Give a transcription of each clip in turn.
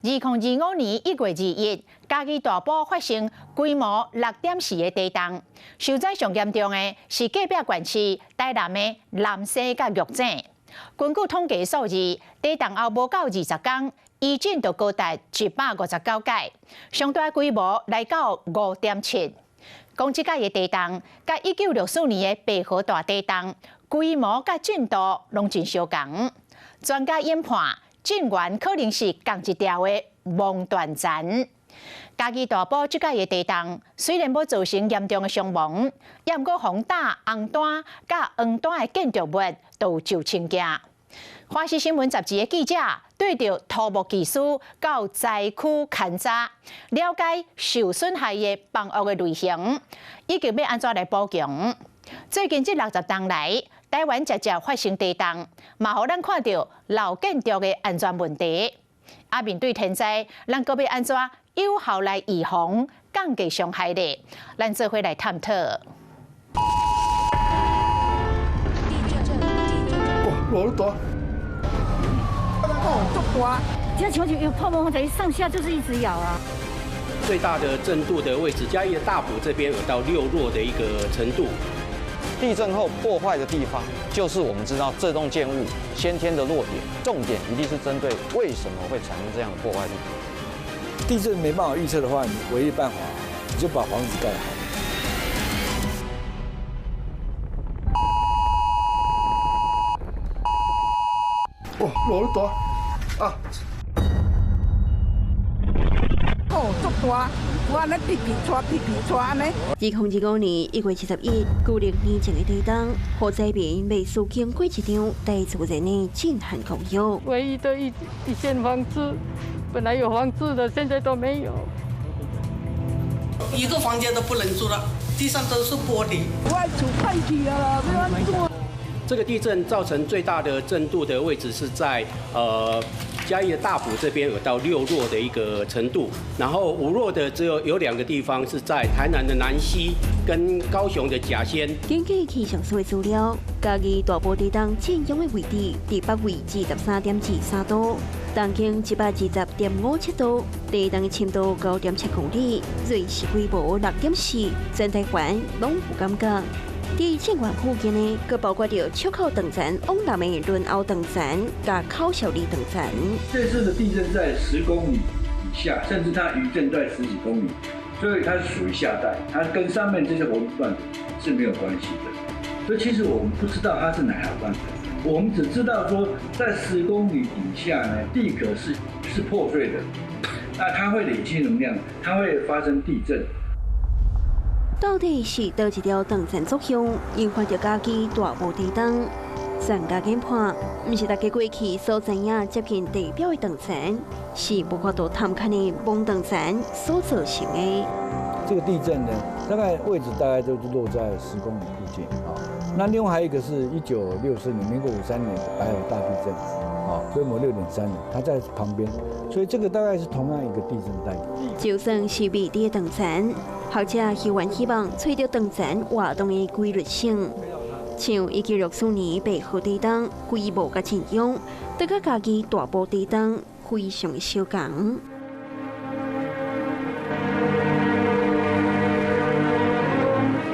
2025年1月21，嘉義大埔發生規模6.4的地動，受災上嚴重的是隔壁縣市台南的南勢佮玉井。根據統計數字，地動後無夠20天，餘震就高達159擺，上大規模來到5.7。講這擺的地動，佮1964年的白河大地動規模佮震度攏真相仝。專家研判，震源可能是仝一條的魍斷層。嘉義大埔這擺的地動雖然無造成嚴重的傷亡，也毋過予打紅單佮黃單的建築物都有受衝擊。華視新聞雜誌的記者對著土木技師到災區勘查，了解受損害的房屋的類型，以及欲按怎來補強。最近這60冬來，台灣常常發生地動，嘛予咱看著老建築的安全問題。啊，面對天災，咱閣欲按怎有效來預防、降低傷害咧？咱做伙來探討。哇，落大！哦，足大！這像就有泡沫在上下就是一直搖啊。最大的震度的位置，嘉義的大埔這邊有到6弱的一個程度。地震後破壞的地方，就是我們知道這棟建物先天的弱點。重點一定是針對為什麼會產生這樣的破壞力。地震沒辦法預測的話，你唯一辦法，你就把房子蓋好。哇，落得大啊！哦，足大！我按呢皮皮剉皮皮剉按呢。2025年1月21，舊曆年前的地動，予災民袂輸經過一場大自然的震撼教育。唯一的一間房子，本來有房子的，現在都沒有。一個房間都不能住了，地上都是玻璃。我厝歹去啊，欲按怎？這個地震造成最大的震度的位置是在嘉義的大埔這邊有到6弱的一個程度，然後5弱的只有兩個地方是在台南的南溪跟高雄的甲仙。根據氣象署的資料，嘉義大埔地動震央的位置佇北緯23.23度，東經120.57度，地動的深度9.7公里，芮氏規模6.4，全台灣攏有感覺。佇震源附近呢，閣包括著尺口斷層往南的崙後斷層佮口數里斷層。這次的地震在10公里以下，甚至它餘震在十幾公里，所以它是屬於下帶，它跟上面這些活動斷層是沒有關係的。所以其實我們不知道它是哪條斷層，我們只知道說在十公里以下呢，地殼是破碎的，那它會累積能量，它會發生地震。到底是佗一條斷層作用，引發著嘉義大埔地動？專家研判，毋是大家過去所知影接近地表的斷層，是無法度探勘的魍斷層所造成的。這個地震呢，大概位置大概就是落在十公里附近啊。那另外還有一個是1964年，民國53年的白河大地震，啊，規模6.3的，它在旁邊，所以這個大概是同樣一個地震帶。就算是未知的斷層，學者希望希望揣著斷層活動的規律性，像1964年白河地動規模佮震央，都佮嘉義大埔地動非常相仝。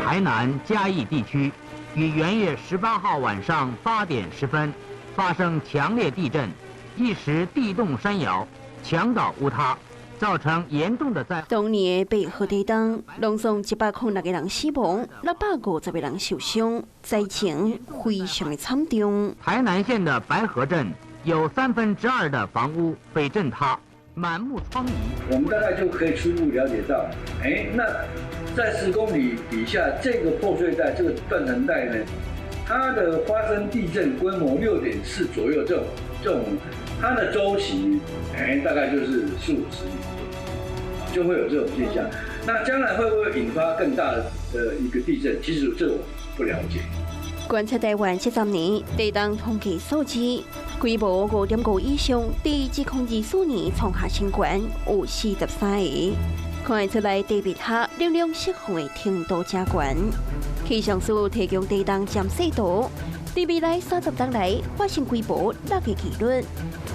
台南嘉義地區於元月18號晚上8點10分發生強烈地震，一時地動山搖，牆倒屋塌，造成嚴重的災。當年的白河地動，攏總106個人死亡，650個人受傷，災情非常的慘重。台南縣的白河鎮有2/3的房屋被震塌，滿目瘡痍。我們大概就可以初步了解到，哎，那在十公里底下這個破碎帶、這個斷層帶呢，它的發生地震規模6.4左右，這種它的週期，哎，大概就是四五十年，就會有這種現象。那將來會不會引發更大的一個地震？其實這我不了解。觀測台灣70年地動統計數字，規模5.5以上，佇2024年創下新高，有43個。看會出來地面下能量釋放的程度誠懸。氣象署提供地動監視圖，佇未來30冬來發生規模6的幾率。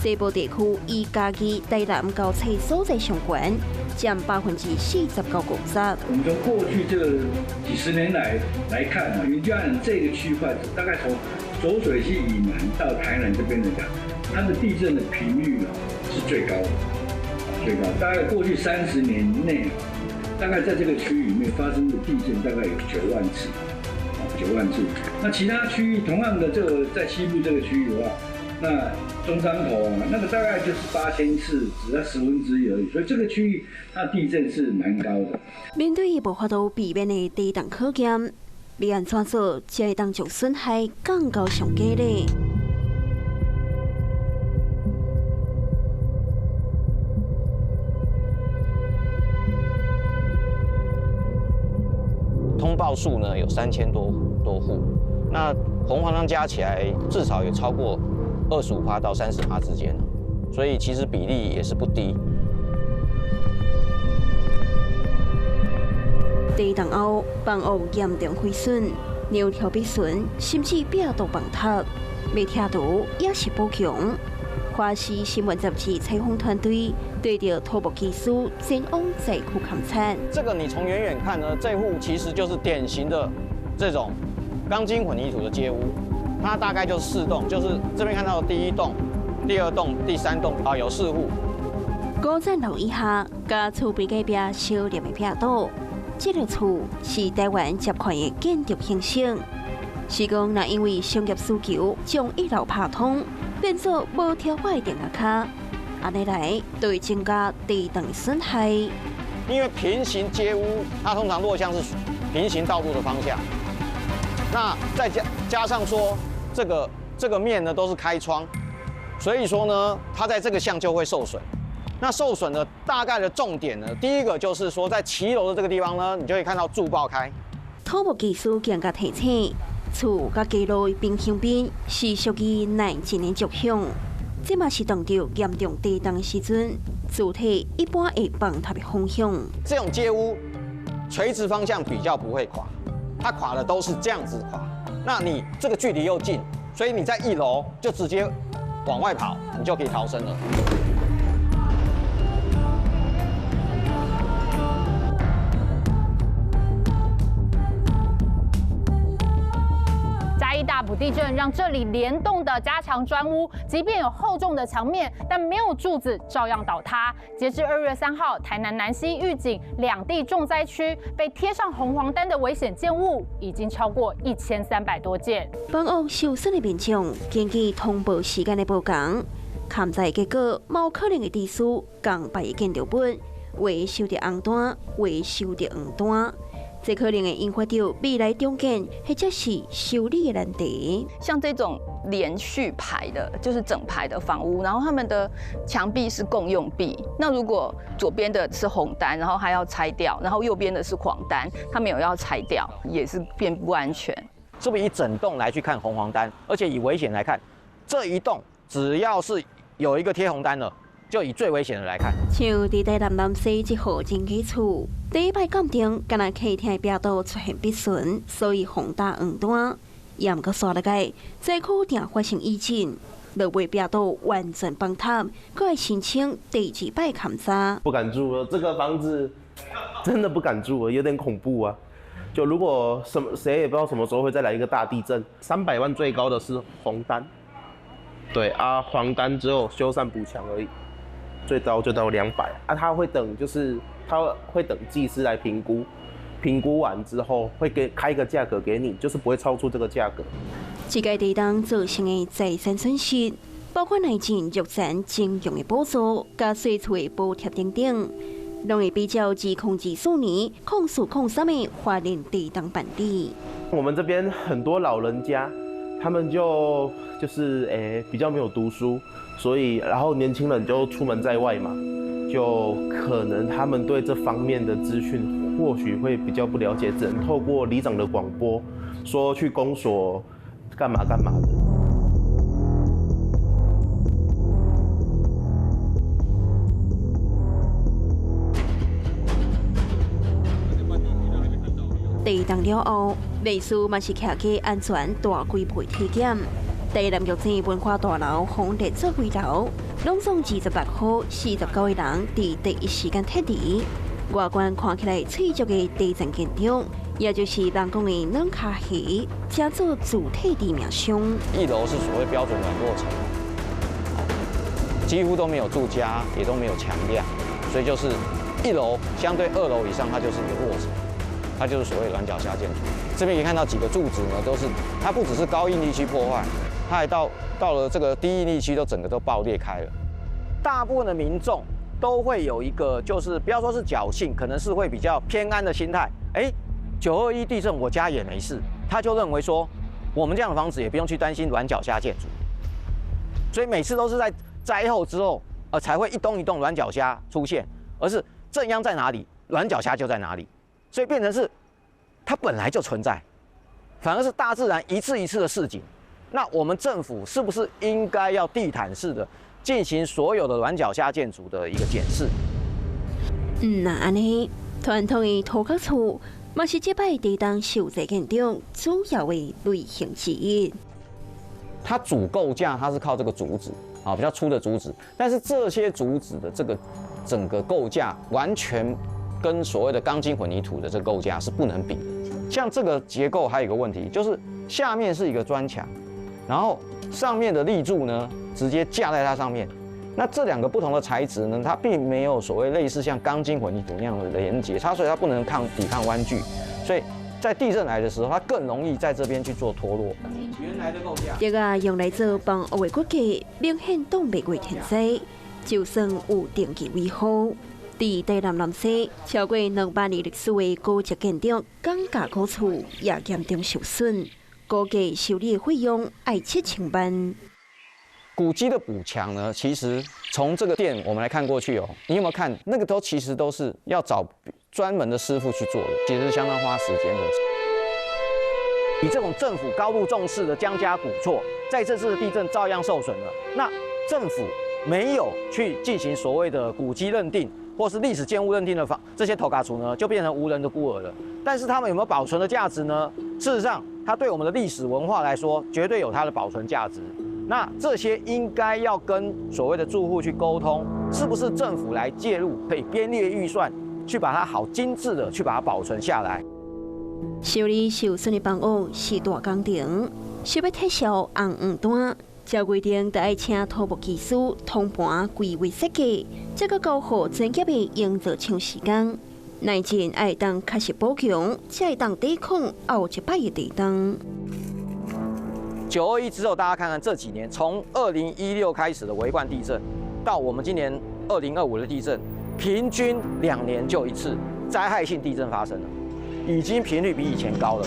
西部地區以嘉義、台南交錯所在上懸，佔49.50%。我們從過去這幾十年來來看啊，雲嘉南這個區塊，大概從濁水溪以南到台南這邊來講，它的地震的頻率啊是最高的，最高。大概過去30年內，大概在這個區域裡面發生的地震大概有9萬次，9萬次。那其他區域同樣的這個在西部這個區域的話，那中彰投啊，那個大概就是8000次，只要1/10而已，所以這個區域它地震是蠻高的。面對無法度避免的地動考驗，欲按怎做才會當將損害降到上低呢？通報數呢有3000多戶，那紅黃單加起來至少有超過25%到30%之間，所以其實比例也是不低。地動後，房屋嚴重毀損，梁柱破損，甚至壁都崩塌，欲拆除也是補強。華視新聞雜誌採訪團隊對著土木技師前往災區勘察。這個你從遠遠看呢，這戶其實就是典型的這種鋼筋混凝土的街屋。它大概就是4棟，就是這邊看到的第一棟、第二棟、第三棟啊，有4戶。古早樓以下，佮厝邊隔壁相連的壁堵，這個厝是台灣這款的建築形式。是講，若因為商業需求將一樓拍通，變做無條款的電壓跤，按呢來就會增加地動損害。因為平行街屋，它通常落向是平行道路的方向，那再加上說。這個面呢都是開窗，所以說呢，它在這個向就會受損。那受損的大概的重點呢，第一個就是說在騎樓的這個地方呢，你就會看到柱爆開。土木技師更加提醒，厝佮街路的平行邊是屬於耐震的弱項，這嘛是當著嚴重地動的時陣，主體一般會崩塌的風險。這種街屋垂直方向比較不會垮，它垮的都是這樣子垮。那你這個距離又近，所以你在1樓就直接往外跑，你就可以逃生了。嘉義大埔地震讓這裡連棟的加強磚屋，即便有厚重的牆面，但沒有柱子，照樣倒塌。截至2月3號，台南南溪預警兩地重災區被貼上紅黃單的危險建物已經超過1300多件。房屋受損的民眾根據通報時間的不同，勘災結果，有可能會致使仝排的建築物，有的收著紅單，有的收著黃單。這可能會引發著未來重建或者是修理的難題。像這種連續排的，就是整排的房屋，然後他們的牆壁是共用壁。那如果左邊的是紅單，然後還要拆掉，然後右邊的是黃單，他沒有要拆掉，也是變不安全。是不是以整棟來去看紅黃單？而且以危險來看，這一棟只要是有一個貼紅單的，就以最危險的來看。像佇台南南勢這戶真基厝，第一擺鑑定，敢若客廳的壁堵出現篦損，所以予打黃單。也毋過煞落來，災區定發生餘震，落尾壁堵完全崩塌，閣愛申請第二擺勘查。不敢住了，這個房子真的不敢住了，有點恐怖啊！就如果什麼誰也不知道什麼時候會再來一個大地震。300萬最高的是紅單，對啊，黃單只有修繕補牆而已。最高就到200啊，他會等，就是他會等技師來評估，評估完之後會給開一個價格給你，就是不會超出這個價格。這個地動造成的財產損失，包括內震、弱殘、徵用的補助、佮稅厝的補貼等等，攏會比照2024年04、03的花蓮地動辦理。我們這邊很多老人家，他們就是比較沒有讀書。所以，然後年輕人就出門在外嘛，就可能他們對這方面的資訊或許會比較不了解，只能透過里長的廣播，說去公所幹嘛幹嘛的。地動了後，歷史嘛是徛起安全大規模體檢。台南玉井文化大樓予列做危樓，攏總26戶49個人佇第一時間撤離。外觀看起來脆弱的低層建築，也就是人講的軟跤蝦，稱做主體致命傷。一樓是所謂標準軟弱層，幾乎都沒有住家，也都沒有牆量，所以就是一樓相對二樓以上，它就是一個弱層，它就是所謂軟腳蝦建築。這邊可以看到幾個柱子呢，都是它不只是高應力區破壞，它還到了這個低應力區都整個都爆裂開了。大部分的民眾都會有一個，就是不要說是僥倖，可能是會比較偏安的心態。哎，921地震我家也沒事，他就認為說我們這樣的房子也不用去擔心軟腳蝦建築，所以每次都是在災後之後，才會一棟一棟軟腳蝦出現，而是震央在哪裡，軟腳蝦就在哪裡，所以變成是它本來就存在，反而是大自然一次一次的示警。那我們政府是不是應該要地毯式的進行所有的軟腳蝦建築的一個檢視？毋但按呢，傳統的土埆厝嘛是這擺地動受災建築主要的類型之一。它主構架它是靠這個竹子啊，比較粗的竹子，但是這些竹子的這個整個構架完全跟所謂的鋼筋混凝土的這個構架是不能比的。像這個結構還有一個問題，就是下面是一個磚牆，然後上面的立柱呢直接架在它上面。那這兩個不同的材質呢，它並沒有所謂類似像鋼筋混凝土那樣的連接，它所以它不能抵抗彎距，所以在地震來的時候，它更容易在這邊去做脫落。原來的構架，這個用來做房屋的骨架，明顯擋袂過天災，就算有定期維護。佇台南南勢超過200年歷史的古蹟建築江家古厝也嚴重受損，估計修理的費用愛7000萬。古蹟的補強呢，其實從這個店我們來看過去哦，你有沒有看那個都其實都是要找專門的師傅去做的，其實是相當花時間的。以這種政府高度重視的江家古厝，在這次的地震照樣受損了。那政府沒有去進行所謂的古蹟認定或是歷史建物認定的房，這些土埆厝呢就變成無人的孤兒了。但是他們有沒有保存的價值呢？事實上，它對我們的歷史文化來說，絕對有它的保存價值。那這些應該要跟所謂的住戶去溝通，是不是政府來介入，可以編列預算，去把它好精緻的去把它保存下來。修理受損的房屋是大工程，想欲撤銷紅黃單，照規定得愛請土木技師通盤規劃設計，再閣交予專業的營造廠施工。耐震愛當確實補強，才會當抵抗後一擺的地動。921之後，大家看看這幾年，從2016開始的維冠地震，到我們今年2025的地震，平均2年就一次災害性地震發生了，已經頻率比以前高了。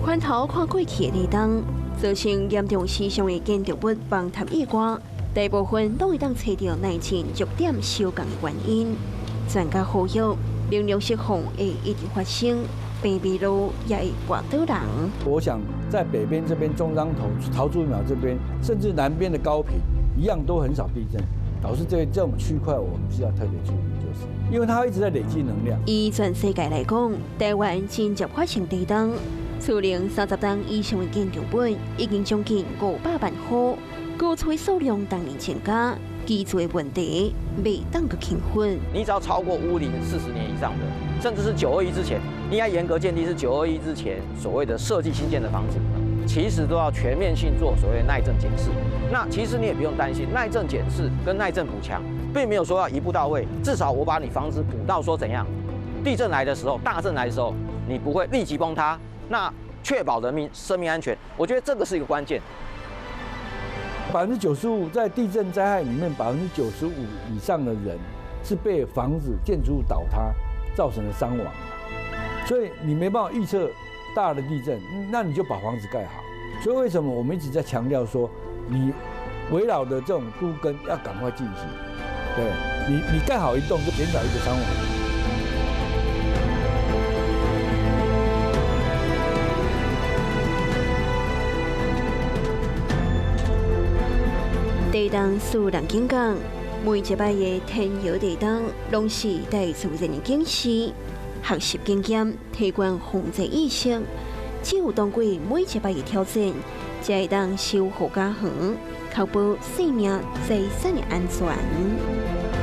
回頭看過去的地動，造成嚴重死傷的建築物崩塌意外，大部分攏會當揣著耐震弱點相仝的原因。專家呼籲，能量釋放會一直發生，平平路也會跋倒人。我想在北邊這邊中彰投、桃竹苗這邊，甚至南邊的高屏，一樣都很少地震。導致這種區塊，我們是要特別注意，就是因為它一直在累積能量。以全世界來講，台灣真濟發生地動。厝齡30棟以上的建築物已經將近500萬戶，古厝數量逐年增加，居住的問題袂當閣輕忽。你只要超過屋齡40年以上的，甚至是921之前，應該嚴格鑑定是921之前所謂的設計新建的房子，其實都要全面性做所謂的耐震檢視。那其實你也不用擔心，耐震檢視跟耐震補強，並沒有說要一步到位，至少我把你房子補到說怎樣，地震來的時候、大震來的時候，你不會立即崩塌。那確保人民生命安全，我覺得這個是一個關鍵。95%在地震災害裡面，95%以上的人是被房子建築物倒塌造成的傷亡，所以你沒辦法預測大的地震，那你就把房子蓋好。所以為什麼我們一直在強調說，你圍繞的這種都更要趕快進行，對你蓋好一棟就減少一個傷亡。地動使人警覺，每一擺的天搖地動，攏是大自然的警示。學習經驗，提懸防災意識，只有通過每一擺的挑戰，才會當守護家園，確保生命財產的安全。